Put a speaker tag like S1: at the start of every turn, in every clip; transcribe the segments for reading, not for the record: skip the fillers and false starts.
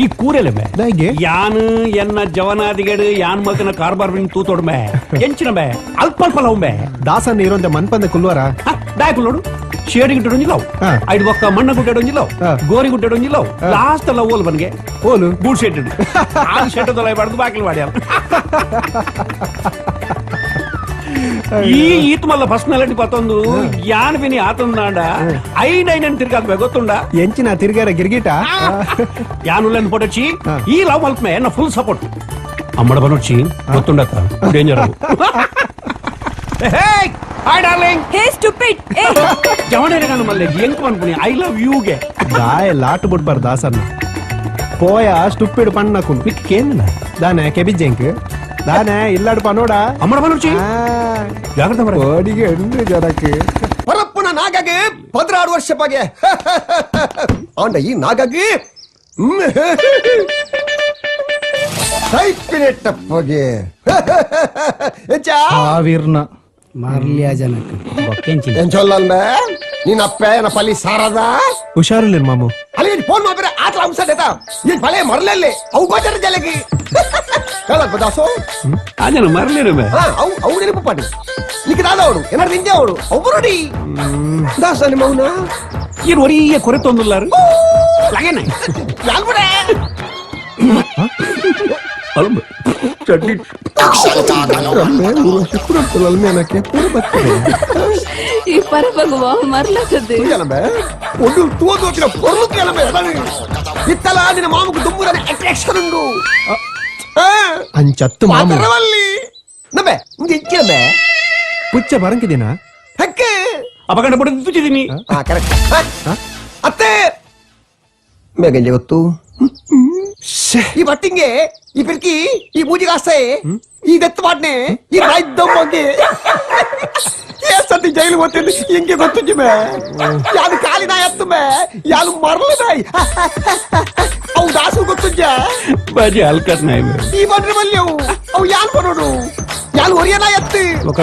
S1: ಈ ಕೂರೆಲೆ
S2: ದಾಯ್ಗೆ?
S1: ಯಾನ್ ಎನ್ನ ಜವನಾದಿಗಡು ಯಾನ್ ಮಲ್ತನ ಕಾರ್ಬಾರ್ ಬಿನ್ ತೂತೊಡ್ಮೆ ಎಂಚಿನ ಬೆ ಅಲ್ಪ ಅಲ್ಪ ಲವ್ಮೆ.
S2: ದಾಸನ್ ಇರೋಂತೆ ಮನ್ಪಂದ ಕುಲ್ವರ.
S1: ದಾಯಕುಲ್ಲೋಡು ಶೇಡಿ ಗುಡ್ಡೆ ಲವ್. ಐದು ಬೊಕ್ಕ ಮಣ್ಣ ಗುಡ್ಡೆ ಲವ್. ಗೋರಿ ಗುಡ್ಡೆ ಲವ್. ಲಾಸ್ಟ್ ಅಲ್ಲ ಓಲ್ ಬನ್ಗೆ.
S2: ಓಲು?
S1: ಗೂಡ್ ಶೆಡ್ ಆ ಶೆಡ್ ತೊಲೆ ಬಾರ್ದು ಬಾಕಿಲ್ ಮಾಡ್ಯಾರ. ಈ ಈತ್ ಮಲ್ಲ ಫಸ್ಟ್ ನಲ್ಲಡಿ ಪತ್ತೊಂದು ಯಾನ್ ಬಿನಿ ಆತಂದಾಂಡ ಐನ್ ಐನ್ ತಿರ್ಗಾಕ್ಬೆ ಗೊತ್ತುಂಡ.
S2: ಎಂಚಿನ ತಿರ್ಗಾರ ಗಿರ್ಗಿಟ.
S1: ಯಾನುಲ್ಲನ್ ಪೊಟಚಿ. ಈ ಲವ್ ಮಲ್ಪೆ ಎನ್ನ ಫುಲ್ ಸಪೋರ್ಟ್ ಅಮ್ಮಡ ಬನೊಚ್ಚಿ ಗೊತ್ತುಂಡತ್ತ danger. Hi darling.
S3: Hey stupid, ಏ.
S1: ಜವಣೇರಗನು ಮಲ್ಲೆ ಎಂಕ್ ಮನ್ಪುನಿ I love you ಗೆ.
S2: ದಾಯ ಲಾಟ್ ಬುಡ್ಬಾರ್ ದಾಸನ್ನ ಪೋಯ ಸ್ಟುಪ್ಪಿಡ್ ಪಣ್ಣಕುಲು.
S1: ಮಿಕ್ ಕೇಂದ್ರ.
S2: ದಾನೆ ಕೆಬಿಜ್ಜೆಂಕ್ ದಾನೆ ಇಲ್ಲಾಡು ಪನೋಡ.
S1: ಅಮ್ಮಡ ಬನೊಚ್ಚಿ ಜಾಗ್ರತೆ ಬರ.
S2: ಕೋಡಿಗೆ ಉಂಡು ಜನಕ್ಕೆ.
S4: ಪರಪ್ಪನ ನಾಗಗೆ 16 ವರ್ಷ ಬಗೆ ಆಂಡ ಈ ನಾಗಗೆ ಸೈಪಿನೆಟ್ಟಪ್ಪಗೆ ಎಂಚ.
S5: ಸಾವಿರ್ನ
S6: ಮಾರ್ಲಿಯ ಜನಕ್ಕೆ.
S4: ಎಂಚೊಲ್ಲಲ್ಮೆ ನೀನ್ ಅಪ್ಪೆ ಏನ ಪಲ್ಲಿ ಸಾರದ.
S2: ಹುಷಾರಿಲ್ಲ ಮಾಮು.
S4: ಅಲ್ಲಿ ಫೋನ್ ಮಾಡ್ರೆ ಆತಲ ಅಂಶ ದೇತ ಈ ಪಳೆ ಮರಲಲ್ಲಿ ಅವು ಗೋಚರ ಜಲಗಿ ಹೇಳಕ್ ದಾಸು.
S1: ಆಜನ ಮರಲೇನು ಬೆ.
S4: ಹಾ ಅವು ಅವು ನೆನಪು ಪಾಡಿ ನಿಕ್ ದಾದ ಅವಡು ಏನಾರು ನಿಂದೆ ಅವಡು ಅವ್ರು ದಾಸ ನಿಮ್ಮ ಅವನ.
S1: ಈ ಒರಿಯ ಕೊರೆ ತೊಂದುಲ್ಲಾರು ಲಗೇನೆ.
S4: ಯಾಲ್ಬಿಡೆ.
S1: ಅಲ್ಬ ಚಡ್ಡಿ.
S3: ಈ ಪರಬಗುವ ಮರ್ಲಕದೆ.
S4: ఒడ్డు తోదు వచ్చిన పొర్లు కేలమే ఇత్తలా నిన్న మామకు దుమ్ముదని అట్రాక్షన్ ఉండు.
S2: ಅಂಚತ್ತು ಮಾಮು.
S4: ಪಾತ್ರವಲ್ಲಿ ನಬೆ ಇಂಗೆ ಇಕ್ಕಿನಬೆ.
S2: ಪುಚ್ಚ ಬರಂಕಿದಿನ.
S4: ಹಕ್ಕೆ.
S1: ಅಪಗಂಡ ಪುಡ ತುಚಿದಿನಿ.
S4: ಕರೆಕ್ಟ್ ಅತ್ತೆ ಮೇಗಂಜೆ ಗೊತ್ತು ಈ ಬಟ್ಟಿಂಗೆ ಈ ಪಿರ್ಕಿ ಈ ಪೂಜೆಗೆ ಈ ದತ್ತು ಪಾಟ್ನೆ ಈ ರಾಯ್ದಮ್ಮಗೆ ఏ సతి జైలు పోతుంది ఇంకే ಗೊತ್ತಿಜ್ಜಿ ಮೇ ಯಾರು ಕಾಲಿ ನಾಯಿ ಹತ್ತು ಮೇ ಯಾರು ಮರಲು ನಾಯಿ ಅವು ದಾಸು ಗೊತ್ತುಜ್ಜ.
S1: ಬಾಜಿ ಹಲ್ಕಟ್ ನಾಯಿ ಬೆ.
S4: ಈ ಬಂದ್ರೆ ಬಲ್ಲಿ ಅವು ಅವು ಯಾರು ಬರೋಡು ಯಾರು ಒರಿಯ ನಾಯಿ ಹತ್ತು.
S2: ఒక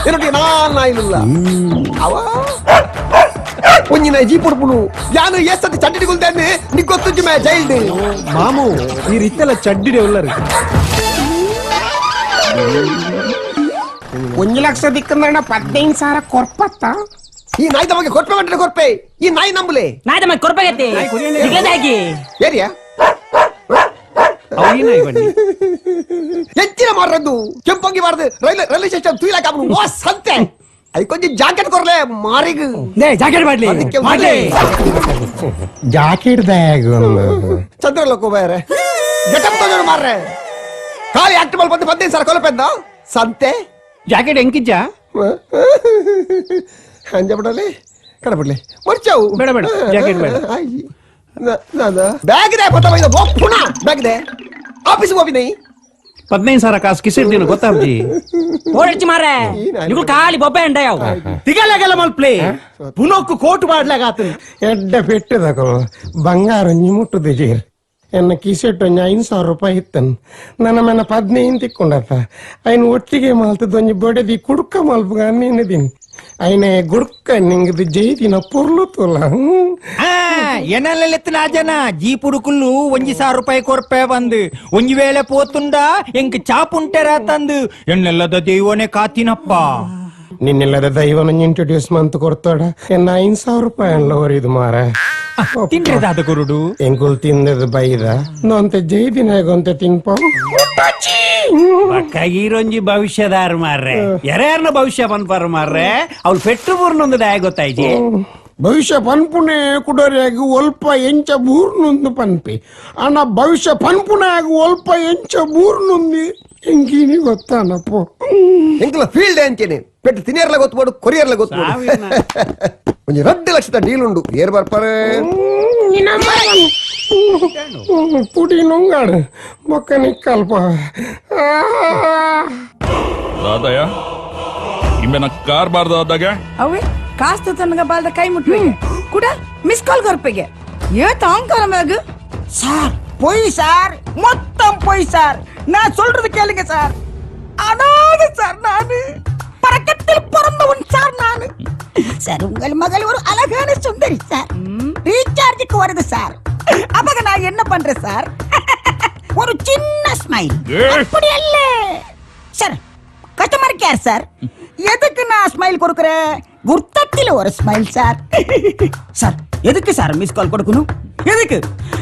S4: ಏನೊಟ್ಟಿ ನಾಲ್ ನಾಯಿಲ್ಲ ಅವ ಒಂಜಿ ನಾಯಿ ಜೀಪ್ ಉಡ್ಪುನು ಯಾನು ఏ ಸತಿ ಚಡ್ಡಿ ಗುಲ್ದಾನೆ ನೀ ಗೊತ್ತುಜ್ಜಿ ಮೇ ಜೈಲ್ಡ್.
S2: ಮಾಮು ಈ ರೀತಿಯೆಲ್ಲ ಚಡ್ಡಿಡೆ ಉಲ್ಲರು.
S6: ಒಂಜಿ ಲಕ್ಷ ದಿಕ್ಕಂದಣ್ಣ 15,000 ಕೊರ್ಪತ್ತ.
S4: ಈ ನಾಯಿ ತಮಗೆ ಕೊರ್ಪೆ ಮಾಡಿದ್ರೆ ಕೊರ್ಪೆ ಈ ನಾಯಿ ನಂಬಲೆ.
S7: ನಾಯ್ದ ಮತ್ತೆ ಕೊರ್ಪಗತ್ತೆ ಹಾಕಿ.
S4: ಏರಿಯಾ.
S1: ಅವು ಈ ನಾಯಿ ಬನ್ನಿ.
S4: ಹೆಚ್ಚಿನ ಮಾರದ್ದು ಕೆಂಪಂಗಿ ಮಾರದು ರೈಲ್ ರೈಲ್ವೆ ಸ್ಟೇಷನ್ ತೂಯಿಲಾಕ ಅವನು ಓ ಸಂತೆ ಅದು ಕೊಂಚ ಜಾಕೆಟ್ ಕೊರ್ಲೆ ಮಾರಿಗ್.
S7: ಜಾಕೆಟ್ ಮಾಡ್ಲಿ.
S4: ಅದಕ್ಕೆ
S7: ಮಾಡ್ಲಿ.
S6: Jacket bag.
S4: ಚಂದ್ರಲೋಕ ಬೇರೆ ಗೆಟಪ್ ತಗೊಂಡು ಮಾರ್ರೆ ಖಾಲಿ ಆಕ್ಟ್ ಬಂದು 15,000 ಕೊಲಪೆಂದ ಸಂತೆ.
S1: ಜಾಕೆಟ್ ಎಂಕಿಜ್ಜ.
S4: ಅಂಜ ಬಿಡಲಿ ಕಡಬಿಡ್ಲಿ ಮರ್ಚಾವು.
S1: ಬೇಡ, ಬೇಡ, ಜಾಕೆಟ್ ಬೇಡ.
S4: ಬ್ಯಾಗ್ ಇದೆ ಪತ್ತ ಪುಣ ಬ್ಯಾಗ್ ಇದೆ ಆಫೀಸ್ ಹೋಗಿದ್ದೀನಿ.
S1: 15,000 ಕಾಸು ಕಿಸಿರ್ ದಿನ ಗೊತ್ತಾಬ್ಜಿ.
S7: ಓಡಚ್ಚಿ ಮಾರ್ರೆ ನಿಗುಲ್ ಖಾಲಿ ಬೊಬ್ಬೆ ಅಂಡಯಾವ್.
S5: ತಿಗಲಗಲ ಮಲ್ಪ್ಲೆ ಪುನೊಕ್ಕು ಕೋಟು ಮಾಡ್ಲಾಗಾತನ್.
S6: ಎಡ್ಡ ಪೆಟ್ಟದಕಲು ಬಂಗಾರ ಒಂಜಿ ಮುಟ್ಟುದು ಜೀರ್ ಎನ್ನ ಕಿಸೆಟ್ ಒಂಜಿ 5,000 ರೂಪಾಯಿ ಇತ್ತನ್ ನನ್ನ ಮನ 15 ತಿಕ್ಕೊಂಡತ್ತ ಐನ್ ಒಟ್ಟಿಗೆ ಮಾಲ್ತದ ಒಂಜಿ ಬೊಡೆದಿ ಕುಡ್ಕ ಮಲ್ಪುಗ ಅನ್ನೇನದಿನ್ ಐನ ಗುಡ್ಕ ನಿಂಗದು ಜೈದಿನ ಪೊರ್ಲು ತೋಲ.
S8: ಎನಲೆತ್ತಿನ ಜನ ಜೀಪುಡುಕುಲ್ಲು ಒಂಜಿ ಸಾವಿರ ರೂಪಾಯಿ ಕೊರ್ಪೆ ಬಂದು ಒಂಜಿ ವೇಳೆ ಪೋತುಂಡ ಎಂಕ್ ಚಾಪುಂಟೆರ ತಂದು ಎಣ್ಣೆಲ್ಲದ ದೈವನೇ ಕಾತಿನಪ್ಪ.
S6: ನಿನ್ನೆಲ್ಲದ ದೈವನ ಇಂಟ್ರೊಡ್ಯೂಸ್ ಮಂತ್ ಕೊಡ್ತಾಡ ಎನ್ನ 5,000 ರೂಪಾಯಿ ಅಲ್ಲ ಇದು ಮಾರ.
S8: ತಿಂಡ್ರೆ ದಾದ ಗುರುಡು.
S6: ಎಂಕುಲ್ ತಿಂದದ ಬೈದ ನೊಂತೆ ಜೈದಿನ ಗೊಂತೆ ತಿನ್ಪ.
S1: ಪಕ್ಕ ಈರೊಂಜಿ ಭವಿಷ್ಯದಾರ ಮಾರ್ರೆ ಯಾರ್ಯಾರನ ಭವಿಷ್ಯ ಪನ್ಪಾರ ಮಾರ್ರೆ ಅವ್ಳು ಪೆಟ್ಟು ಬೂರ್ನೊಂದು ದಾಯ ಗೊತ್ತಾಯ್ಜಿ.
S6: ಭವಿಷ್ಯ ಪನ್ಪುನೆ ಕುಡೋರಿಯಾಗಿ ಒಲ್ಪ ಎಂಚ ಬೂರ್ನುಂದು ಪನ್ಪಿ ಅಣ್ಣ ಭವಿಷ್ಯ ಪನ್ಪುನೆ ಆಗಿ ಒಲ್ಪ ಎಂಚ ಬೂರ್ನುಂದಿ ಎಂಕೀನಿ ಗೊತ್ತಾನಪ್ಪ.
S4: ಎಂಕಲ ಫೀಲ್ಡ್ ಅಂಚೇನೆ ಪೆಟ್ಟು ತಿನಿಯರ್ಲ ಗೊತ್ತುಬೋಡು ಕೊರಿಯರ್ಲ ಗೊತ್ತುಬೋಡು. ಒಂಜಿ 2 ಲಕ್ಷದ ಡೀಲ್ ಉಂಡು ಏರ್ ಬರ್ಪಾರೆ.
S6: ಪುಡಿ ನುಂಗಾಡು ಬೊಕ್ಕ ನಿಕ್ಕಲ್ಪ.
S9: ದಾದಯ್ಯ ಇಂಬೆನ ಕಾರ್ ಬಾರ್ದಾದಾಗ.
S3: ಅವೇ ಕಾಸ್ತು ತನಗ ಬಾಲ್ದ ಕೈ ಮುಟ್ವೆ ಕೂಡ ಮಿಸ್ ಕಾಲ್ ಕೊರ್ಪೆಗೆ ಏ ತಾಂಕಾರ ಮ್ಯಾಗ.
S10: சார் பொய் சார் மொத்தம் பொய் சார் நான் சொல்றது கேளுங்க சார் அனாதை சார் நானு பறக்கத்தில் பிறந்தவன் சார் நானு சார் உங்கள் மகள் ஒரு அழகான சுந்தரி சார். ரீசார்ஜுக்கு வருது சார். அப்ப நான் என்ன பண்றேன் சார்? ஒரு சின்ன ஸ்மைல். அப்படி அல்ல sir, customer care sir. எதுக்கு நான் ஸ்மைல் கொடுக்கிறேன்? குர்த்தத்தில் ஒரு smile sir. Sir எதுக்கு sir miss call கொடுக்கணும்? எதுக்கு?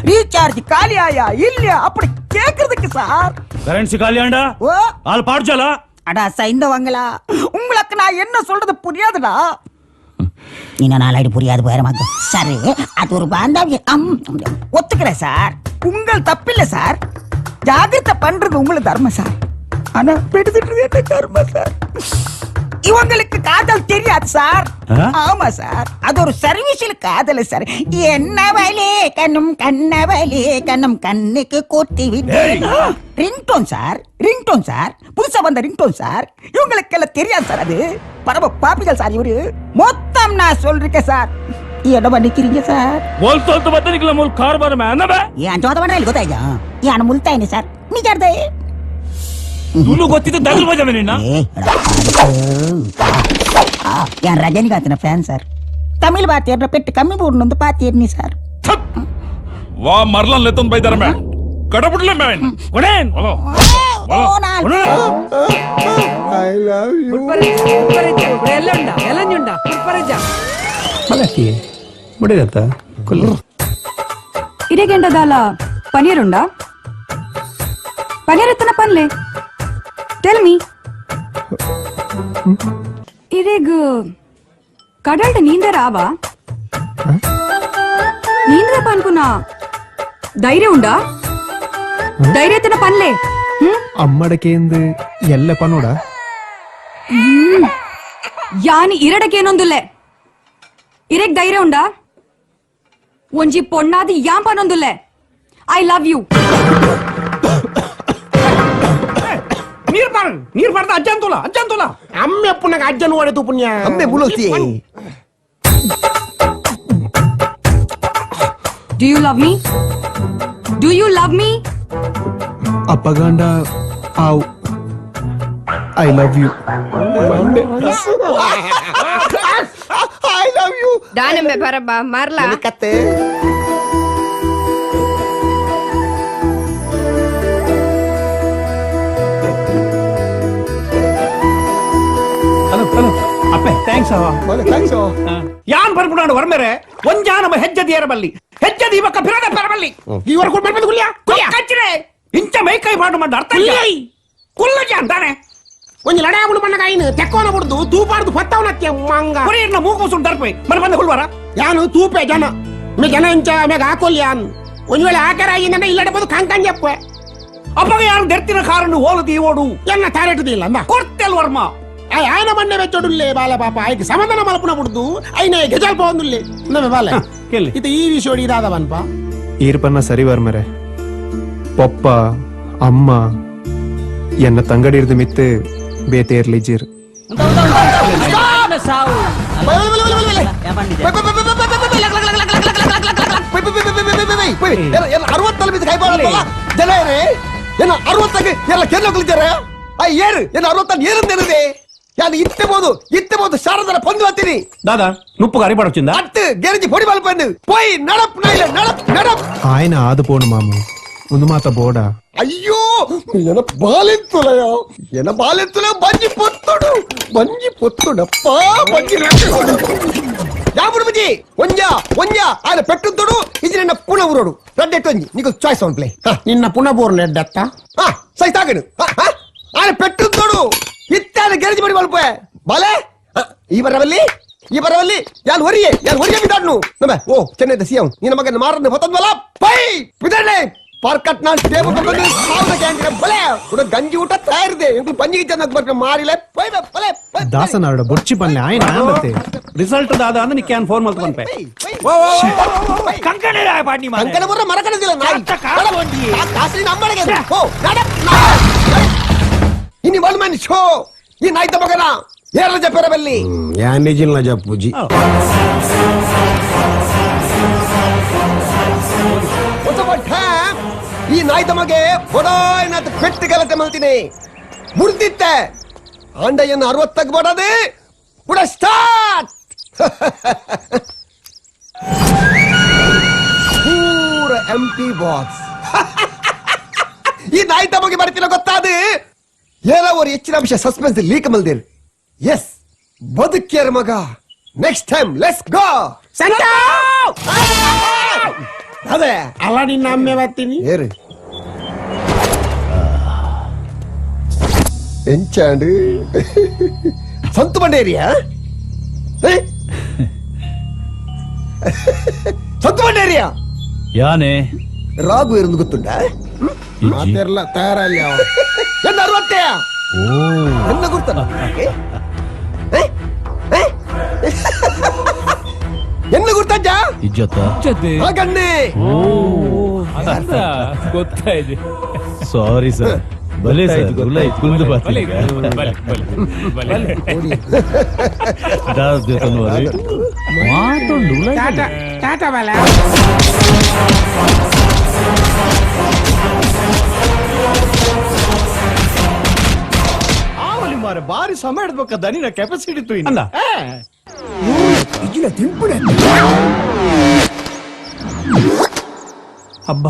S10: ரீசார்ஜ் காலியாயா இல்லையா அப்படி கேக்குறதுக்கு சார்.
S5: கரன்சி காலியாண்டா
S10: ஓ
S5: ஆள் பாடுச்சாலா?
S10: அடா சைந்தவங்களா, உங்களுக்கு நான் என்ன சொல்றது புரியாதுடா. நீ நாளாடி புரியாது போயிடமாக்க. சரி, அது ஒரு பாந்தாவி. ஒத்துக்கிறேன் சார், உங்கள் தப்பில்ல சார். ஜாகிரதை பண்றது உங்களுக்கு தர்மம் சார். ஆனா பெடுத்துட்டு என்ன கர்ம சார்? இவங்களுக்கு காதல் தெரியாது சார். ஆமா சார், அது ஒரு சர்வீஸில் காதல் சார். என்னவளே கண்ணும் கண்ணவளே கண்ணும் கண்ணுக்கு கூட்டி விட்டு ringtone sir, ringtone sir, புதுசா வந்த ரிங்டோன் சார். இவங்களுக்கு எல்லாம் தெரியாது சார். அது பரம பாப்பிகள் சார் இவரு. மொத்தம் நான் சொல்றேன் சார். என்ன பண்ணிக்கிறீங்க சார்? ஏன் சோத பண்றேன் ಗೊತ್ತಾಯ್ತಾ? ಯಾನು ಮುಲ್ತಾಯಿನಿ ಸರ್, ನಿಜಾರ್ದೆ.
S5: ಗೊತ್ತಿದ್ದು ದಗಲ್ ಬಜಾವೆ ನಿನ್ನ.
S10: ಯಾನ್ ರಜನಿಕಾಂತ್ನ ಫ್ಯಾನ್ ಸರ್. ತಮಿಳ್ ಬಾತಿಯರ್ನ ಪೆಟ್ಟು ಕಮ್ಮಿ ಬೂರ್ನೊಂದು ಪಾತಿಯರ್ನಿ ಸರ್.
S9: ವಾ ಮರ್ಲನ್ ಲೆತ್ತೊಂದು ಬೈದಾರ ಮೇ ಕಡಬಿಡ್ಲೆ man.
S5: ಕೊಡೇನ್.
S6: I love you.
S1: ಮಗಕ್ಕೆ ಮುಡಿರತ್ತ ಕುಲ್ಲು.
S3: ಇರೇಗೆಂಡದಾಲ ಪನೀರ್ ಉಂಡಾ? ಪನೀರ್ ಎತ್ತನ ಪನ್ಲೆ, ಟೆಲ್ ಮೀ. ಇರೇಗ್ ಕಡಲ್ಡ್ ನೀಂದರ ಆವಾ? ನೀಂದ್ರ ಪನ್ಪುನ ಧೈರ್ಯ ಉಂಡಾ? ಧೈರ್ಯ ಎತ್ತನ ಪನ್ಲೆ.
S2: ಅಮ್ಮಡಕೇಂದು ಎಲ್ಲ ಪನೋಡ?
S3: ಯಾನಿ ಇರಡಕೇನೊಂದುಲ್ಲೆ. ಇರೇಗ್ ಧೈರ್ಯ ಉಂಡಾ? ಒಂಜಿ ಪೊಣ್ಣಾದಿ ಯಾಂ ಪನೊಂದುಲ್ಲೆ, I love you.
S1: ನೀರ್ ಬಾರ, ನೀರ್ ಬಾರ್ದ ಅಜ್ಜನ್ ತೋಲ, ಅಜ್ಜನ್ ತೋಲ.
S6: ಅಮ್ಮೆ ಪುನಗ ಅಜ್ಜನ್ ಓಡೆತು ಪುಣ್ಯ.
S4: ಅಮ್ಮೆ ಮುಲೋಸಿ.
S3: Do you love me? Do you love me?
S2: ಅಪ್ಪಗಾಂಡ ಆವ್, I love you.
S4: I love you.
S11: ದಾನಂಬೆ ಪರಬ್ಬ ಮರ್ಲಾ.
S4: ಕತ್ತೆ.
S1: ಹಲೋ ಹಲೋ ಅಪ್ಪೆ, thanks ಅವ.
S4: Thanks.
S1: ಯಾನ್ ಬರ್ಬಿಡೋಣ ವರ್ಮೆರೆ ಒಂಜಾ ನಮ್ಮ ಹೆಜ್ಜೆ ದಿಯರ ಬಲ್ಲಿ ಹೆಜ್ಜೆ ದೀಪಕ್ಕ ಬಿರದ ಪೆರಬಲ್ಲಿ.
S6: ಇವರ ಕೂಡ ಬರ್ಬೋದು ಕುಲ್ಯ ಕುಲ್ಯ.
S1: ಕಚ್ಚಿರೆ ಇಂಚ ಮೈ ಕೈ ಮಾಡು ಮಾಡು ಅರ್ಥ ಕುಲ್ಲ ಅಂತಾನೆ.
S6: ಒಂಜಿ ಲಡಾಗುಡು ಮಣ್ಣಗ ಐನು ತೆಕ್ಕೋನ ಬಿಡ್ದು ತೂಪಾರ್ದು ಪತ್ತವನಕ್ಕೆ ಮಂಗ.
S1: ಕೊರಿಯರ್ನ ಮೂಗು ಮುಸುಂಡು ದರ್ಪೆ ಮರ ಬಂದ ಹುಲ್ವಾರ.
S6: ಯಾನು ತೂಪೆ ಜನ ಮೇ ಜನ ಇಂಚ ಮೇಗ ಹಾಕೊಲ್ಲಿ ಯಾನ್ ಒಂದ್ ವೇಳೆ ಆಕಾರ ಆಗಿಂದ ಇಲ್ಲಡೆ ಬಂದು ಕಾಂಕಂಜ ಜಪ್ಪೆ.
S1: ಅಪ್ಪಗ ಯಾರು ದೆರ್ತಿನ ಕಾರನ್ನು ಓಲು ದೀವೋಡು.
S6: ಎನ್ನ ತಾರೆಟುದಿಲ್ಲ ಅಂದ.
S1: ಕೊರ್ತೆಲ್ ವರ್ಮ.
S6: ఆయన మన్నే వెచ్చడుల్లే బాల పాప ఆయనకి సమాధానం మలుపున పుడుతూ ఆయన గజాలు పోందుల్లే నమ్మే బాల.
S1: ಕೇಳಿ.
S6: ಇದು ಈ ವಿಷಯ ಇದಾದ ಬನ್ಪ.
S2: ಈರ್ಪನ್ನ ಸರಿ ವರ್ಮರೆ, ಪೊಪ್ಪ ಅಮ್ಮ ಎನ್ನ ತಂಗಡಿರ್ದು ಮಿತ್ತು ಬೇತೇರ್ಲಿಜೀರ್.
S4: ಅರವತ್ತಲ್ಲಿ ಕೈ ಜನ ಏನ ಅರವತ್ತಾಗ ಎಲ್ಲ ಕೆಲ್ಲೋಗ್ಲಿದ್ದಾರೆ. ಆ ಏರು ಏನ ಅರವತ್ತಾಗ ಏರಂದೇನಿದೆ ಯಾನು ಇತ್ತೆ ಬೋದು ಇತ್ತೆ ಬೋದು ಶಾರದರ ಪಂದು ಹತ್ತೀನಿ.
S1: ದಾದಾ ನುಪ್ಪು ಅರಿಬಾಡ వచ్చిందా?
S4: ಅಟ್ಟು ಗೆರಜಿ ಪೊಡಿ ಮಲ್ಪಂದು ಪೊಯ್ ನಡಪ್ ನೈಲ ನಡಪ್ ನಡಪ್.
S2: ఆయన ಆದು ಪೋಣು ಮಾಮು ಒಂದು ಮಾತ ಬೋಡ.
S4: ಅಯ್ಯೋ ಎನ ಬಾಲೆತ್ತುಲಯ ಎನ ಬಾಲೆತ್ತುಲ ಬಂಜಿ ಪೊತ್ತುಡು ಬಂಜಿ ಪೊತ್ತುಡಪ್ಪ ಬಂಜಿ ಯಾಬುಡು ಬುಜಿ ಒಂಜ ಒಂಜ ఆయన పెట్టుతుడు ఇది నిన్న పున ఊరోడు రెడ్డెట్టు ಒಂಜಿ నీకు choice on play.
S6: ನಿನ್ನ ಪುನಃ ಬೋರ್ನ ಎಡ್ಡತ್ತ.
S4: సై తాగడు ఆయన పెట్టుతుడు ಇತ್ತಾನ ಗೆರಜಿ ಪಡಿ ಮಲ್ಪೆ ಬಾಲೆ ಈ ಬರವಲ್ಲಿ ಈ ಬರವಲ್ಲಿ ಯಾನ್ ಒರಿಯೆ ಯಾನ್ ಒರಿಯೆ ಬಿದಾಡ್ನು ನಮ್ಮ ಓ ಚೆನ್ನೈ ಸಿಎಂ ನಿನ್ನ ಮಗನ ಮಾರನ್ನು ಹೊತ್ತದ್ವಲ್ಲ ಪೈ ಬಿದಾಡ್ನೆ ಪಾರ್ಕಟ್ ನಾನ್ ಟೇಬಲ್ ಬಂದು ಸಾವಿರ ಕ್ಯಾಂಟೀನ್ ಬಲೆ ಉಡ ಗಂಜಿ ಊಟ ತಯಾರಿದೆ ಎಂಕು ಪಂಜಿಗೆ ಚೆನ್ನಾಗಿ ಬರ್ತಾರೆ ಮಾರಿಲೆ ಪೈ ಬಲೆ
S2: ದಾಸನಾರುಡ ಬೊರ್ಚಿ ಪನ್ಲೆ ఆయన ಆಂಬತ್ತೆ.
S1: ರಿಸಲ್ಟ್ ದಾದಾ ಅಂದ್ರೆ ನಿಕ್ಕೆ ಫೋನ್ ಮಲ್ತು ಪನ್ಪೆ.
S8: ಕಂಕಣ ಪಾಡ್ನಿ ಮಾರ್ರೆ.
S4: ಅಂಕಣ ಬರ ಮರಕಣದಿಲ್ಲ ನಾಯಿ ಕಾಸಿನ ನಮ್ಮಡೆಗೆ ಓ ನಡಪ್ ಇನಿ one man show ಈ ನಾಯ್ತ ಮಗನ ಏರಲ ಜಪ್ಪರಬಲ್ಲಿ.
S6: ಯಾನ್ ಜಪ್ಪುಜಿ.
S4: ಈ ನಾಯ್ತ ಮಗೆ ಬಡಾಯ್ನಾಥ ಪೆಟ್ಟು ಗಲತೆ ಮಲ್ತೀನಿ ಮುರಿದಿತ್ತೆ ಆಂಡಯ್ಯನ ಅರವತ್ತಕ್ಕೆ ಬಡದೆ ಬುಡ ಸ್ಟಾರ್ಟ್. MP box. ಈ ನಾಯಿ ತಮಗೆ ಬರ್ತಿಲ್ಲ ಗೊತ್ತಾದ ಏನೋ ஒரு ಹೆಚ್ಚಿನ ಅಂಶ ಸಸ್ಪೆನ್ಸ್ ಲೀಕ್ ಮಲ್ದಿರ್. ಎಸ್ ಬದುಕ್ಯಾರ ಮಗ. Next time let's go. ಅದೇ
S6: ಅಲ್ಲ ನಿನ್ನ ಅಮ್ಮೆ ಬರ್ತೀನಿ.
S4: ಏರು ಎಂಚಾಂಡು ಸಂತು ಬಂಡೇರಿಯಾ? ಸಂತು ಬಂಡೇರಿಯಾ?
S12: ಯಾನೆ
S4: ರಾಗು ಇರಂದು ಗೊತ್ತುಂಡ?
S6: ಮಾತಿರ್ಲ ತಯಾರಲ್ಲ.
S4: ಎನ್ನ ಅರವತ್ತೆಯ ಎನ್ನ ಗುರ್ತನ ಎನ್ನ ಗುರ್ತಜ್ಜ?
S12: ಇಜ್ಜತ್ತ
S4: ಹಾಗನ್ನೇ
S9: ಗೊತ್ತಾಯ್ತು.
S12: Sorry sir. ಬಲೆ ಸರ್, ಕುಂದು
S9: ಬಲೆ, ಬಲೆ, ಬಲೆ.
S12: ಮಾತೊಂಡು
S6: ಟಾಟಾ ಟಾಟಾ ಬಾಲ.
S5: ಆವಲಿ ಮಾರೆ ಬಾರಿ ಸಮಯ ಹಿಡ್ಬೇಕ ದನಿನ ಕೆಪಾಸಿಟಿ ತು.
S1: ಅಲ್ಲ.
S4: ಇಜ್ಜಿನ ತಿಂಪುಡೆ.
S1: ಅಬ್ಬ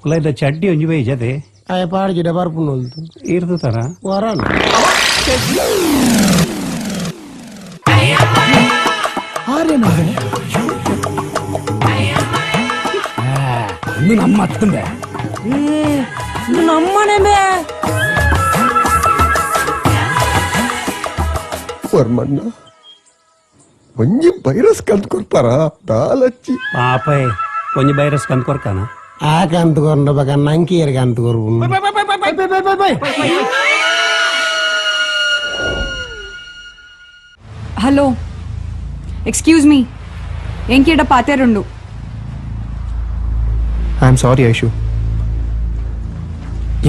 S1: ಉಲೈದ ಚಡ್ಡಿ ಒಂಜಿ ಬೈಜದೆ.
S6: ಆಯ ಪಾಡ್ಜಿಡ ಬರ್ಪುನೊಲ್ತು.
S1: ಇರ್ದು ತರ.
S6: ವರನ್.
S7: ಇನ್ನು ನಮ್ಮ ಅತ್ತಂದೆ ನಮ್ಮನೆ ಬೇ.
S4: ವರ್ಮಣ್ಣ ಒಂಜಿ ವೈರಸ್ ಕಂತ್ ಕೊಡ್ತಾರ ದಾಲಚ್ಚಿ.
S1: ಪಾಪ ಒಂಜಿ ವೈರಸ್ ಕಂದ್ ಕೊರ್ಕಾನ.
S6: ಆ ಕಂತ ಕೊರ್ನ ಬಕ ನಂಕಿಯರ್ ಕಂತ ಕೊರ್ಪುನು.
S11: Hello, excuse me, ಎಂಕೇಡ ಪಾತೇರುಂಡು.
S2: I am sorry Aishu,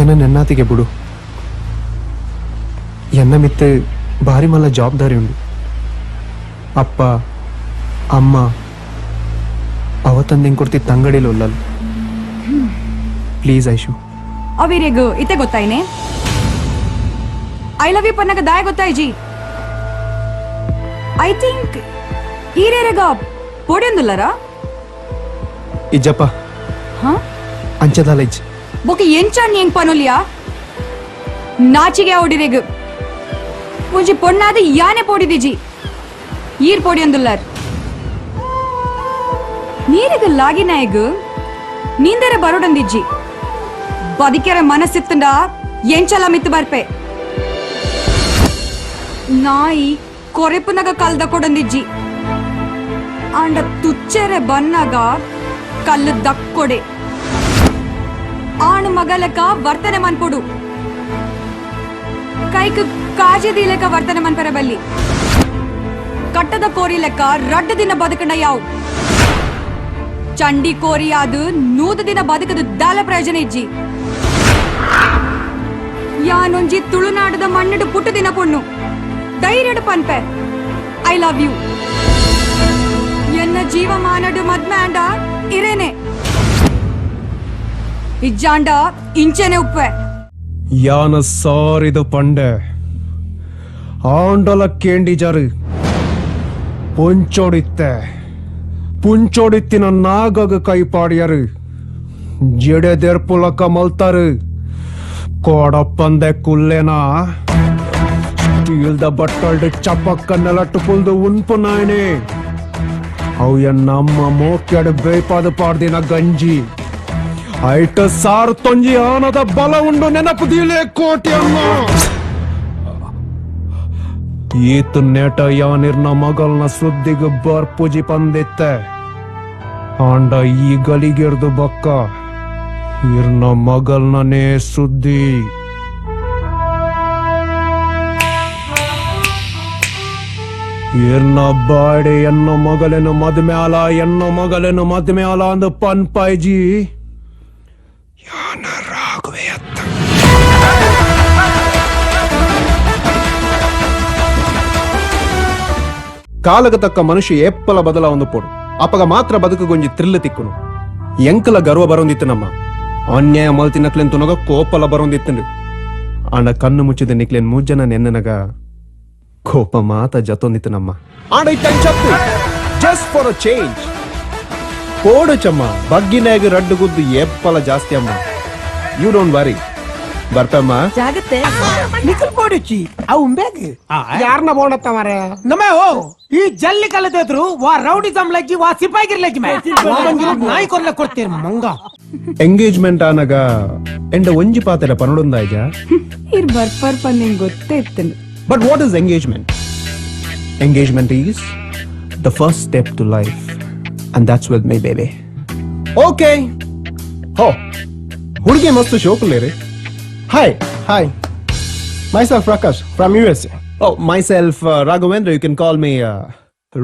S2: ಎನ್ನ ನೆನ್ನಾತಿಗೆ ಬಿಡು. ಎನ್ನ ಮಿತ್ತು ಭಾರಿ ಮಲ್ಲ ಜವಾಬ್ದಾರಿ ಉಂಡು. ಅಪ್ಪ ಅಮ್ಮ ಅವತ್ತಂದು ಕೊಡ್ತಿ ತಂಗಡಿಲು ಉಲ್ಲಲ್. ಪ್ಲೀಸ್ ಐಶು.
S11: ಅವಿರೇಗ್ ಇತ್ತೆ ಗೊತ್ತಾಯ್ನೆ? I love you Pannaga ದಾಯ ಗೊತ್ತಾಯ್ಜಿ? I think ಈರೇರೆಗ ಪೊಡೆಂದುಲ್ಲರಾ?
S2: ಇಜ್ಜಪ್ಪ.
S11: ಹಾ?
S2: ಅಂಚದಾಲ ಇಜ್ಜಿ.
S11: ಬೊಕ ಎಂಚಾನ್ ಎಂಗ್ ಪನೊಲಿಯಾ? ನಾಚಿಗೆ ಓಡಿರೆಗ್ ಒಂಜಿ ಪೊಣ್ಣಾದ ಯಾನೆ ಪೋಡಿದಿಜಿ, ಈರ್ ಪೊಡಿಯಂದುಲ್ಲರ್. ನೀರಿಗ ಲಾಗಿನಾಯಗ್ ನೀಂದರೆ ಬರೋಡಂದಿಜ್ಜಿ. ಬದಿಕೆರೆ ಮನಸ್ಸಿತ್ತಂಡ ಎಂಚಲ ಮಿತ್ತು ಬರ್ಪೆ. ನಾಯಿ ಕೊರೆಪುನಗ ಕಲ್ದ ಕೊಡಂದಿಜ್ಜಿ, ಆಂಡ ತುಚ್ಚೆರೆ ಬನ್ನಾಗ ಕಲ್ಲು ದಕ್ಕೊಡೆ. ಆಣ್ ಮಗಲಕ ವರ್ತನೆ ಮನ್ಪೊಡು, ಕೈಕ್ ಕಾಜಿ ದೀಲಕ ವರ್ತನೆ ಮನ್ಪೆರ ಬಲ್ಲಿ. ಕಟ್ಟದ ಕೋರಿ ಲೆಕ್ಕ ರಡ್ಡು ದಿನ ಬದುಕಂಡ ಯಾವು. ಚಂಡಿ ಕೋರಿ ಅದು ನೂದು ದಿನ ಬದುಕದು ದಾಲ ಪ್ರಯೋಜನ ಇಜ್ಜಿ. ಯಾನೊಂಜಿ ತುಳುನಾಡದ ಮಣ್ಣಡು ಪುಟ್ಟು ದಿನ ಪೊಣ್ಣು, ಧೈರ್ಯಡು ಪನ್ಪೆ I love you. ಎನ್ನ ಜೀವಮಾನಡು ಮದ್ಮೆ ಆಂಡ ಇರೇನೆ, ಇಜ್ಜಾಂಡ ಇಂಚೆನೆ ಉಪ್ಪೆ.
S2: ಯಾನ ಸಾರಿದ ಪಂಡೆ ಆಂಡಲ ಕೇಂಡಿಜರು ಪುಂಚೋಡಿತ್ತೆ. ಪುಂಚೋಡಿತ್ತಿನ ನಾಗಗ ಕೈಪಾಡಿಯರು ಜಡೆದೆರ್ಪುಲಕ ಮಲ್ತಾರು. ಕೋಡಪ್ಪಂದೆ ಕುಲ್ಲೇನ ಸ್ಟೀಲ್ದ ಬಟ್ಟಲ್ಡು ಚಪಕ್ಕ ನೆಲಟ್ಟು ಪುಲ್ದು ಉನ್ಪು ನಾಯನೆ. ಅವು ನಮ್ಮ ಮೋಕ್ಯಡು ಬೇಪಾದ ಪಾಡ್ದಿನ ಗಂಜಿ ಐಟ ಸಾರು ತೊಂಜಿ ಆನದ ಬಲ ಉಂಡು ನೆನಪು ದೀಲೆ ಕೋಟಿ ಅಮ್ಮ. ಈತ ನೆಟ ಯಾನಿರ್ನ ಮಗಲ್ನ ಸುದ್ದಿಗೆ ಬರ್ಪುಜಿ ಪಂದಿತ್ತೆ. ಆಂಡ ಈ ಗಲಿಗೆರ್ದು ಬಕ್ಕ ಇರ್ನ ಮಗಲ್ನನೇ ಸುದ್ದಿ. ಇರ್ನ ಬಾಡೆ ಎನ್ನ ಮಗಲೆನು ಮದ್ಮ್ಯಾಲ ಎನ್ನ ಮಗಲೆನು ಮದ್ಮ್ಯಾಲ ಅಂದು ಪನ್ಪಾಯ್ಜಿ. ಯಾನ ರಾಘವೆ ಅತ್ತ. ಕಾಲಗ ತಕ್ಕ ಮನುಷ್ಯ ಏಪ್ಪಲ ಬದಲ ಒಂದು ಪೋಡು ಅಪಗ ಮಾತ್ರ ಬದುಕು ಗೊಂಜಿ ತ್ರಿಲ್ಲು ತಿಕ್ಕುನು. ಎಂಕಲ ಗರ್ವ ಬರೋಂದಿತ್ತು ನಮ್ಮ ಅನ್ಯಾಯ ಮಲ್ತಿನಕ್ಲೆನ್ ತುನಗ ಕೋಪಲ ಬರೋಂದಿತ್ತು. ಆಂಡ ಕಣ್ಣು ಮುಚ್ಚಿದ ನಿಕ್ಲೆನ್ ಮೂಜನ ನೆನ್ನನಗ ಕೋಪ ಮಾತ ಜತೊಂದಿತ್ತು ನಮ್ಮ. ಆಂಡ ಇತ್ತ just for a change. ಪೋಡುಚಮ್ಮ ಬಗ್ಗಿನಾಗ ರಡ್ಡು ಗುದ್ದು ಏಪ್ಪಲ ಜಾಸ್ತಿ ಅಮ್ಮ. You don't worry ಬರ್ತಮ್ಮ.
S3: ಜಾಗತ್ತೆ
S6: ನಿಖಲ್ ಪೋಡುಚಿ ಅವು ಬೇಗ ಯಾರನ್ನ ಬೋಣತ್ತ ಮಾರೆ
S7: ನಮೆ ಓ ಈ ಜಲ್ಲಿ ಕಲದಿದ್ರು ವಾ ರೌಡಿಸಂ ಲಜ್ಜಿ ವಾ ಸಿಪಾಯಿಗಿರ್ ಲಜ್ಜಿ ಮೇ ನಾಯಿ ಕೊರ್ಲೆ ಕೊಡ್ತೀರಿ ಮಂಗ.
S2: ಎಂಗೇಜ್ಮೆಂಟ್ ಆನಗ ಎಂಡ ಒಂಜಿ ಪಾತೆರ ಪನಡೊಂದಾಯ್ಜ.
S11: ಇರ್ ಬರ್ಪರ್ ಪನ್ ನಿಂಗೆ ಗೊತ್ತೇ ಇತ್ತು.
S2: But what is engagement? Engagement is the first step to life, and that's with my baby. Okay. ಹೋ ಹುಡುಗಿ ಮಸ್ತ್ ಶೋಕುಲ್ಲೇರಿ. Hi
S6: hi, myself Prakash from USA.
S2: Oh, myself Raghavendra. You can call me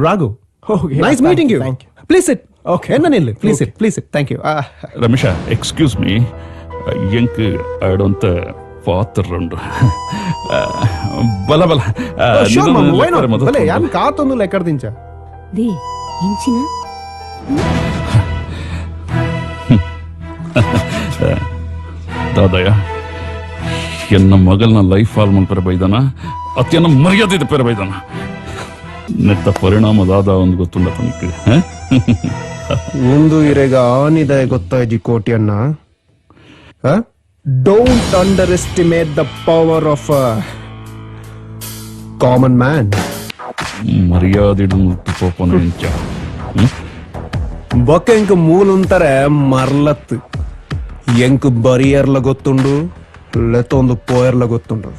S2: Raghu.
S6: Okay,
S2: nice
S6: thank
S2: meeting
S6: you,
S2: you.
S6: Thank you.
S2: Please sit.
S6: Okay,
S2: ಎನ್ನ please sit, please sit. Thank you.
S9: Ramesha, excuse me, ಎಂಕ್ ಐಡೋಂತ ಪಾತ್ರ ಉಂಡು. ಬಲ ಬಲ.
S2: ಶೋರ್ ಮಾಮು, why not? ಬಲೆ ಯಾನ್ ಕಾತೊಂದು ಲೆಕ್ಕರ್ದಿಂಚ.
S10: They ಇಂಚಿನ
S9: ದಾದಯ್ಯ, ಎನ್ನ ಮಗಲ್ನ ಲೈಫ್ ಹಾಲ್ ಮಲ್ಪೆರ ಬೈದಾನ, ಅತ್ಯನ್ನ ಮರ್ಯಾದೆ ಪೆರ ಬೈದಾನ. ನೆತ್ತ ಪರಿಣಾಮ ದಾದ ಒಂದು ಗೊತ್ತುಂಡ ತನಕ.
S2: ಒಂದು ಇರೆಗ ಆನಿದಾಯ ಗೊತ್ತಾಯ್ಜಿ ಕೋಟಿಯನ್ನ. Don't underestimate the power of common man.
S9: ಮರ್ಯಾದೆ ಕೋಪನ ಎಂಚ.
S2: ಬೊಕ್ಕ ಎಂಕ್ ಮೂಲುಂತಾರೆ ಮರ್ಲತ್ ಎಂಕ್ ಬರಿಯರ್ಲ ಗೊತ್ತುಂಡು, ಲೆತ್ತೊಂದು ಪೋಯರ್ಲ ಗೊತ್ತುಂಡು.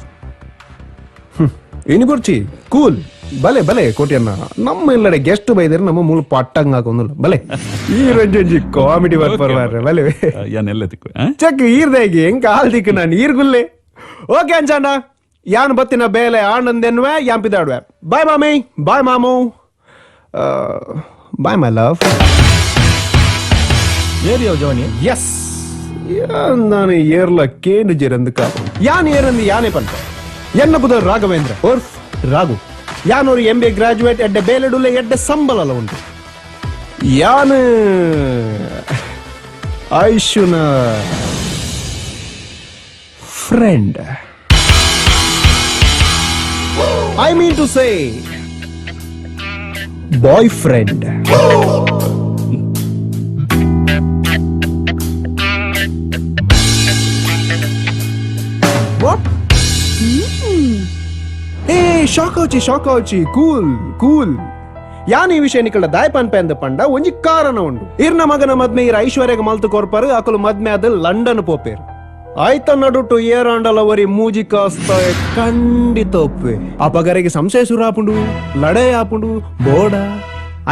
S2: ಇನಿ ಬುರ್ಚಿ ಕೂಲ್ ಬಲೆ ಬಲೆ ಕೋಟಿಯನ್ನ. ನಮ್ಮ ಇಲ್ಲಡೆ ಗೆಸ್ಟ್ ಬೈದರೆ ನಮ್ಮ ಮೂಲ ಪಟ್ಟಂಗ ಹಾಕೊಂದಿಲ್ಲ ಬಲೆ. ಈ ರಂಜಿ ಕಾಮಿಡಿ ಬರ್ಪರ್ ಬಲೆ.
S9: ಯಾನೆಲ್ಲ ತಿಕ್ಕು
S2: ಚೆಕ್ ಈರ್ದಾಗಿ ಹೆಂಗ್ ಹಾಲ್ ದಿಕ್ಕು ನಾನು ಈರ್ಗುಲ್ಲೆ. ಓಕೆ ಅಂಜಾಣ, ಯಾನ್ ಬತ್ತಿನ ಬೇಲೆ ಆನಂದೆನ್ವೆ ಯಾಂಪಿದಾಡ್ವೆ. ಬಾಯ್ ಮಾಮಿ, ಬಾಯ್ ಮಾಮು, ಬಾಯ್ my love.
S12: ಏರಿಯೋ ಜೋನಿ.
S2: ಎಸ್, ನಾನು ಏರ್ಲ ಕೇಂದ್ರ ಜಿರಂದು ಕಾಪು ಯಾನ್ ಏರಂದು ಯಾನೇ ಪಂತ. ಎನ್ನ ಬುದ ರಾಘವೇಂದ್ರ ಉರ್ಫ್ ರಾಘು. ಯಾನೊರು ಎಂ ಬಿ ಗ್ರಾಜುಯೇಟ್, ಎಡ್ಡೆ ಬೇಲೆಡುಲೆ, ಎಡ್ಡೆ ಸಂಬಳಲ ಉಂಟು. ಯಾನ್ ಐಶುನ friend, I mean to say boyfriend. What? ಏ ಶಾಕ್ ಆಚಿ, ಶಾಕ್ ಆಚಿ. Cool cool. ಯಾನ್ ಈ ವಿಷಯ ನಿಕಳ ದಾಯಪನ್ ಪೆಂದ ಪಂಡ ಒಂಜಿ ಕಾರಣ ಉಂಡು. ಇರ್ನ ಮಗನ ಮದ್ಮೆ ಇರ ಐಶ್ವರ್ಯಗ ಮಲ್ತು ಕೊರ್ಪರು. ಅಕಲು ಮದ್ಮೆ ಅದು ಲಂಡನ್ ಪೋಪೇರು. ಆಯ್ತ ನಡುಟು ಏರಾಂಡಲ ವರಿ ಮೂಜಿ ಕಾಸ್ತ ಖಂಡಿತ ಒಪ್ಪೆ. ಅಪಗರಿಗೆ ಸಂಶಯ ಸುರಾಪುಂಡು, ಲಡೆ ಆಪುಂಡು, ಬೋಡ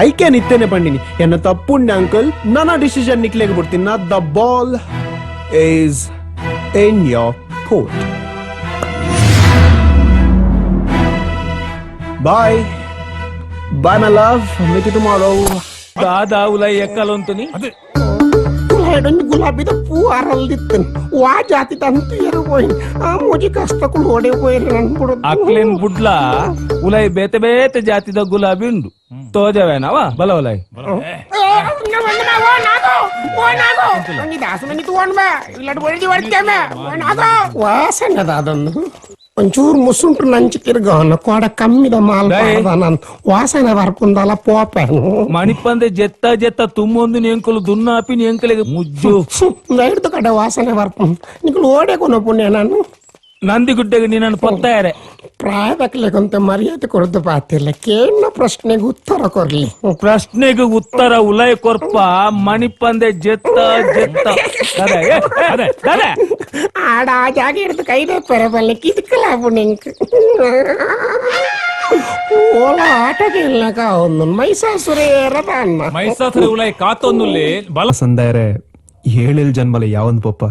S2: ಐಕೆ ನಿತ್ತೇನೆ ಪಂಡಿನಿ. ಎನ್ನ ತಪ್ಪುಂಡೆ ಅಂಕಲ್, ನನ್ನ ಡಿಸಿಷನ್ ನಿಕ್ಲೆಗ್ ಬಿಡ್ತೀನಿ. The ball is in your court. Bye bye my love, meet you tomorrow.
S7: ದಾದಾ ಉಲೈ ಎಕ್ಕಲೊಂತುನಿ.
S6: ಗುಲಾಬಿದ ಪೂ ಅರಲ್ದಿತ್ತನ್ ವಾ ಜಾತಿ ತಂತು ಎರು ಪೋಯಿನ್ ಆ ಮೂಜಿ ಕಸ್ತಕುಲು ಓಡೆ ಪೋಯಿರ್ ನನ್.
S7: ಅಕ್ಲೇನ್ ಬುಡ್ಲ ಉಲೈ ಬೇತೆ ಬೇತೆ ಜಾತಿದ ಗುಲಾಬಿ ಉಂಡು ತೋಜವೇನವ ಬಲ ಉಲೈ.
S6: ವಾಸನದ ಅದೊಂದು ಒಂಚೂರು ಮುಸುಂಟು ನಂಚಿ ತಿರ್ಗವನ ಕೋಡ ಕಮ್ಮಿದ ಮಾಲ್ ನಾನು ವಾಸನೆ ಬರ್ಪುಂದಲ್ಲ ಪೋಪೆನು.
S7: ಮಣಿಪಂದೆ ಜೆತ್ತ ಜೆತ್ತ ತುಮ್ಮೊಂದು ಎಂಕುಲು ದುನ್ನಾಪಿನ ಎಂಕಲಿಗೆ ಮುಜ್ಜು.
S6: ಹಿಡ್ದು ಕಡೆ ವಾಸನೆ ಬರ್ಪು ನಿಕಲು ಓಡೆ ಕೊನ ಪುಣ್ಯ ನಾನು.
S7: ನಂದಿಗುಡ್ಡೆಗೆ ನಿನ್ನನ್ನು ಪೊತ್ತಾಯರೆ.
S6: ಪ್ರಾಯದಕ್ಲೆಗೊಂತ ಮರ್ಯಾದೆ ಕೊರದು ಪಾತಿಲ್ಲ ಕೇಳ ಪ್ರಶ್ನೆಗೆ ಉತ್ತರ ಕೊರ್ಲಿ.
S7: ಪ್ರಶ್ನೆಗೆ ಉತ್ತರ ಉಲೈ ಕೊರ್ಪ ಮಣಿಪಂದೆ ಜೆತ್ತ ಜೆತ್ತ.
S6: ಆಡ ಆ ಜಾಗ ಹಿಡಿದು ಕೈದೇ ಪೆರಬಲ್ಲೆ ಕಿದ್ಕಲಾಪು ನಿಂಕ್ ಓಲ ಆಟಕ್ಕೆ ಇಲ್ಲಕ ಒಂದು ಮೈಸಾಸುರ ಅನ್ನ.
S7: ಮೈಸಾಸುರ ಉಲೈ ಕಾತೊಂದುಲ್ಲಿ ಬಲ
S2: ಸಂದಾಯರೆ ಏಳೇಳು ಜನ್ಮಲ ಯಾವೊಂದು ಪೊಪ್ಪ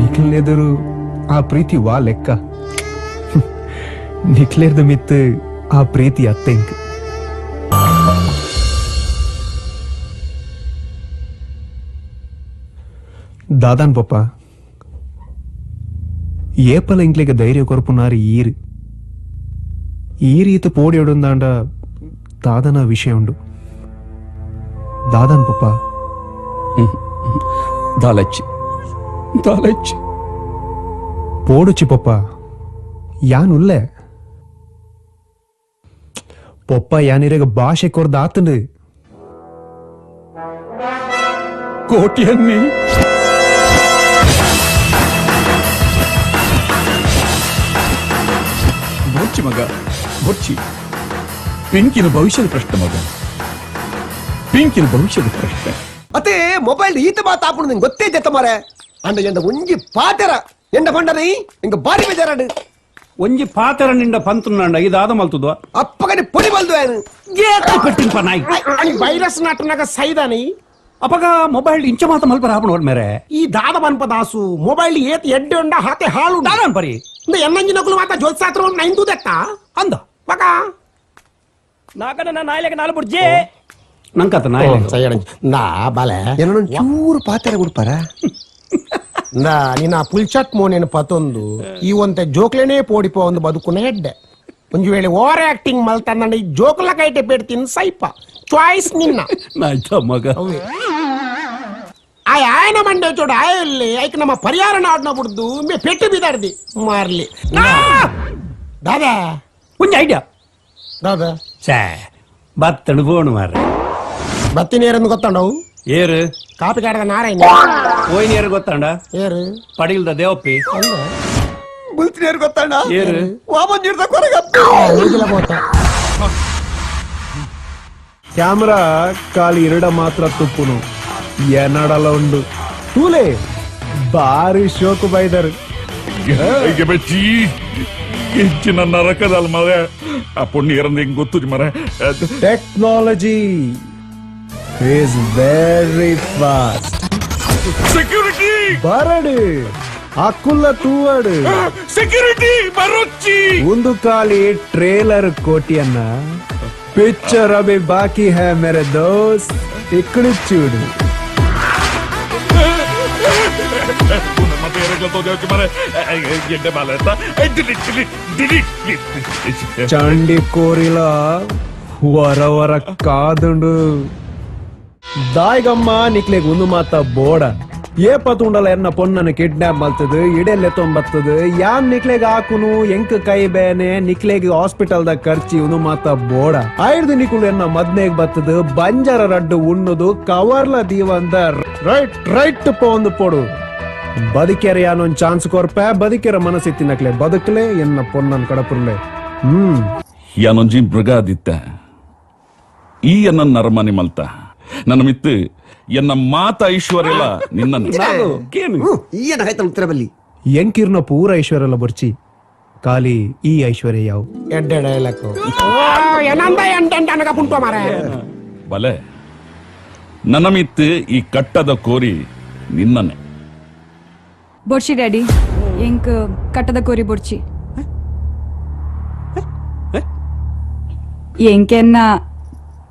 S2: ನಿಖಿಲ್ನೆದುರು ಆ ಪ್ರೀತಿ ವಾ ಲೆಕ್ಕ. ನಿಖಿಲೇರ್ದ ಮಿತ್ತು ಆ ಪ್ರೀತಿ ಅತ್ತೆಂಕ್. ದಾದಾನ್ ಪೊಪ್ಪ ಏಪಲ ಇಂಕ್ಲಿಗೆ ಧೈರ್ಯ ಕೊರಪುನಾರು ಈರು ಈ ರೀತಿ ಪೋಡಿಯೊಡೊಂದಾಂಡ ದಾದನ ವಿಷಯ ಉಂಡು. ದಾದಾನ್ ಪೊಪ್ಪ
S4: ದಾಲಚ್ಚಿ ದಾಲಚ್ಚಿ
S2: ಪೋಡುಚಿ ಪೊಪ್ಪ ಯಾನ್ ಉಲ್ಲೆ ಪೊಪ್ಪ ಯಾನಿರಗ ಭಾಷೆ ಕೊರ್ದ ಆತಂಡು.
S9: ಕೋಟಿಯನ್ನಿ ಬೊಚ್ಚಿ ಮಗ ಬೊಚ್ಚಿ ಪಿಂಕಿನ ಭವಿಷ್ಯದ ಪ್ರಶ್ನೆ ಮಗ ಪಿಂಕಿನ ಭವಿಷ್ಯದ ಪ್ರಶ್ನೆ
S4: ಅತ್ತೆ ಮೊಬೈಲ್ ಈತ ಮಾತು ಹಾಕೊಂಡು ನಿಂಗೆ ಗೊತ್ತೇ ಜತ್ತ ಮಾರೆ ಅಂಡ ಎಂಡ ಒಂಜಿ ಪಾತೆರ ಎಂಡ ಪಂಡನಿ ಇಂಗ ಬಾರಿ ಬೇಜಾರಾಡು
S1: ಒಂಜಿ ಪಾತೆರ ನಿಂಡ ಪಂತುಂಡ ಇದಾದ ಮಲ್ತುದ್ವ
S4: ಅಪ್ಪಗನೆ ಪೊಡಿ ಬಲ್ದು ಏನು
S1: ಪೆಟ್ಟಿನ ನಾಯಿ
S6: ವೈರಸ್ ನಾಟನಾಗ ಸೈದಾನಿ
S1: ಅಪಗ ಮೊಬೈಲ್ ಇಂಚ ಮಾತ ಮಲ್ಪರ ಆಪಣ ಮೇರೆ
S6: ಈ ದಾದ ಪನ್ಪ ದಾಸು ಮೊಬೈಲ್ ಏತ್ ಎಡ್ಡೆ ಉಂಡ ಹಾತೆ ಹಾಳು
S1: ದಾದನ್ ಪರಿ
S6: ಎನ್ನಂಜಿನಕುಲು ಮಾತ ಜೋತ್ಸಾತ್ರ ನೈಂದು ದೆತ್ತ
S1: ಅಂದ
S6: ಮಗ
S7: ನಾಕನ ನಾಯಿಲೆಗ ನಾಲ್ ಬುಡ್ಜೆ
S1: ನಂಕತ ನಾಯಿ
S6: ನಾ ಬಾಲೆ
S4: ಏನೋ ಚೂರು ಪಾತೆರ ಕೊಡ್ಪಾರ
S6: ನಾ ನಿನ್ನ ಪುಲ್ಚಟ್ ಮೋನೇನು ಪತೊಂದು ಈ ಒಂತೆ ಜೋಕ್ಲೇನೇ ಪೋಡಿಪೋ ಒಂದು ಬದುಕುನ ಎಡ್ಡೆ ಒಂಜಿ ವೇಳೆ ಓವರ್ ಆಕ್ಟಿಂಗ್ ಮಲ್ತಂದಂಡ ಈ ಜೋಕ್ಲ ಕೈಟೆ ಪೆಡ್ತೀನಿ ಸೈಪ ಚಾಯ್ಸ್ ನಿನ್ನ
S1: ನಾಯ್ತ ಮಗ
S6: ಆಯ್ ಆಯನ ಮಂಡೆ ಚೋಡು ಆಯಲ್ಲಿ ಐಕ್ ನಮ್ಮ ಪರಿಹಾರ ನಾಡ್ನ ಬಿಡ್ದು ಮೇ ಪೆಟ್ಟು ಬಿದಾರ್ದಿ ಮಾರ್ಲಿ ದಾದಾ
S1: ಒಂಜಿ ಐಡಿಯಾ
S6: ದಾದಾ
S1: ಛೇ ಬತ್ತಣು ಬೋಣು ಮಾರ್ರೆ
S6: ಬತ್ತಿನ ಏರಂದು ಗೊತ್ತಂಡವು
S1: ಏರು
S6: ಕಾಪಿ ಕಾಡದ ನಾರಾಯಣ
S1: ಹೋಯ್ನ ಏರು ಗೊತ್ತಂಡ
S6: ಏರು
S1: ಪಡಿಲ್ದ ದೇವಪ್ಪಿ
S4: ಬುಲ್ತಿನ ಏರು ಗೊತ್ತಂಡ
S1: ಏರು
S4: ವಾಮನ್ ಹಿಡ್ದ ಕೊರಗಪ್ಪ
S6: ಬೋತ
S2: ಕ್ಯಾಮರಾ ಖಾಲಿ ಎರಡ ಮಾತ್ರ ತುಪ್ಪುನು ಎನ್ನಡಲ ಉಂಡು ತೂಲೆ ಬಾರಿ ಶೋಕು ಬೈದರು
S9: ಬೆಚ್ಚಿ ಹೆಚ್ಚಿನ ನರಕದಲ್ಲ ಮರ ಆ ಪೊಣ್ಣು ಇರಂದು ಹಿಂಗ್ ಗೊತ್ತು ಮರ
S2: technology is very fast
S9: security
S2: ಬರಡು ಅಕ್ಕುಲ್ಲ ತೂವಡು
S9: ಸೆಕ್ಯೂರಿಟಿ ಬರೋಚ್ಚಿ
S2: ಒಂದು ಖಾಲಿ ಟ್ರೇಲರ್ ಕೋಟಿಯನ್ನ ಪಿಕ್ಚರ್ ಅಭಿ ಬಾಕಿ ಹೈ ಮೇರೆ ದೋಸ್ತ್ ಇಕ್ಕಡು ಚೂಡು
S9: ಮತ್ತೆ ಎರಡ್ಲ ತೋಜಿ ಮರ ಎಡ್ಡೆ ಬಾಲ ಡಿಲೀಟ್ ಡಿಲೀಟ್ ಡಿಲೀಟ್
S2: ಚಂಡಿ ಕೋರಿಲ ವರ ವರ ಕಾದುಂಡು ದಾಯ್ಗಮ್ಮ ನಿಕ್ಲೆಗ್ ಒಂದು ಮಾತ ಬೋಡ ಏ ಪತುಂಡಲ ಎನ್ನ ಪೊನ್ನನ ಕಿಡ್ನಾಪ್ ಮಲ್ತದು ಇಡೆಲ್ಲೆ ತೊಂಬತ್ತದು ಯಾನ್ ನಿಕ್ಲೆಗ್ ಹಾಕುನು ಎಂಕ್ ಕೈ ಬೇನೆ ನಿಕ್ಲೆಗ್ ಹಾಸ್ಪಿಟಲ್ ದ ಖರ್ಚಿ ಒಂದು ಮಾತ ಬೋಡ ಐದು ನಿಕುಲು ಎನ್ನ ಮದ್ನೆಗ್ ಬತ್ತದು ಬಂಜಾರ ರಡ್ಡು ಉಣ್ಣುದು ಕವರ್ಲ ದೀವಂದ ರೈಟ್ ರೈಟ್ ಪೋಂದು ಪೋಡು ಬದುಕೆರ ಯಾನೊಂದ್ ಚಾನ್ಸ್ ಕೊರ್ಪೆ ಬದುಕೆರ ಮನಸ್ಸಿತ್ತಿ ನಕ್ಲೆ ಬದುಕ್ಲೆ ಎನ್ನ ಪೊನ್ನನ್ ಕಡಪುರ್ಲೆ
S9: ಯಾನೊಂಜಿ ಮೃಗ ಆದಿತ್ತ ಈ ಎನ್ನ ನರಮನಿ ಮಲ್ತ ನನ್ನ ಮಿತ್ತು ಎನ್ನ ಮಾತ ಐಶ್ವರ್ಯಲ ನಿನ್ನ
S4: ಈ ಏನಾಯ್ತು ಉತ್ತರ ಬಲ್ಲಿ
S2: ಎಂಕಿರ್ನ ಪೂರ ಐಶ್ವರ್ಯಲ ಬೊರ್ಚಿ ಖಾಲಿ ಈ ಐಶ್ವರ್ಯ ಯಾವು
S6: ಎಡ್ಡೆ ಡೈಲಾಗ್ ಏನಂದ ಎಂಟೆಂಟ ಅನಗ ಪುಂಟು ಮಾರ
S9: ಬಲೆ ನನ್ನ ಮಿತ್ತು ಈ ಕಟ್ಟದ ಕೋರಿ ನಿನ್ನನೆ
S11: ಬೊಡ್ಚಿ ಡ್ಯಾಡಿ ಎಂಕ್ ಕಟ್ಟದ ಕೋರಿ ಬೊಡ್ಚಿ ಎಂಕೆನ್ನ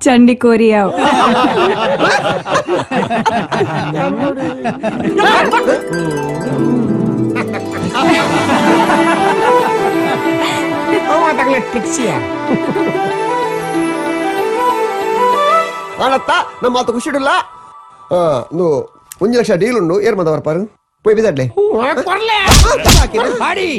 S11: ಚಂಡಿ ಕೋರಿ ಯಾವ್
S4: ಆನತ್ತ ನಮ್ಮ ಆತ ಖುಷಿಡಿಲ್ಲ ಒಂದು ಲಕ್ಷ ಡೀಲ್ ಉಂಡು ಏರ್ ಮಂದ ಬರ್ಪಾರು ಪೋಯ್ ಬಿದ್ದಾಡ್ಲೆ
S6: ಕೊರ್ಲೆ
S7: ಬಾಡಿ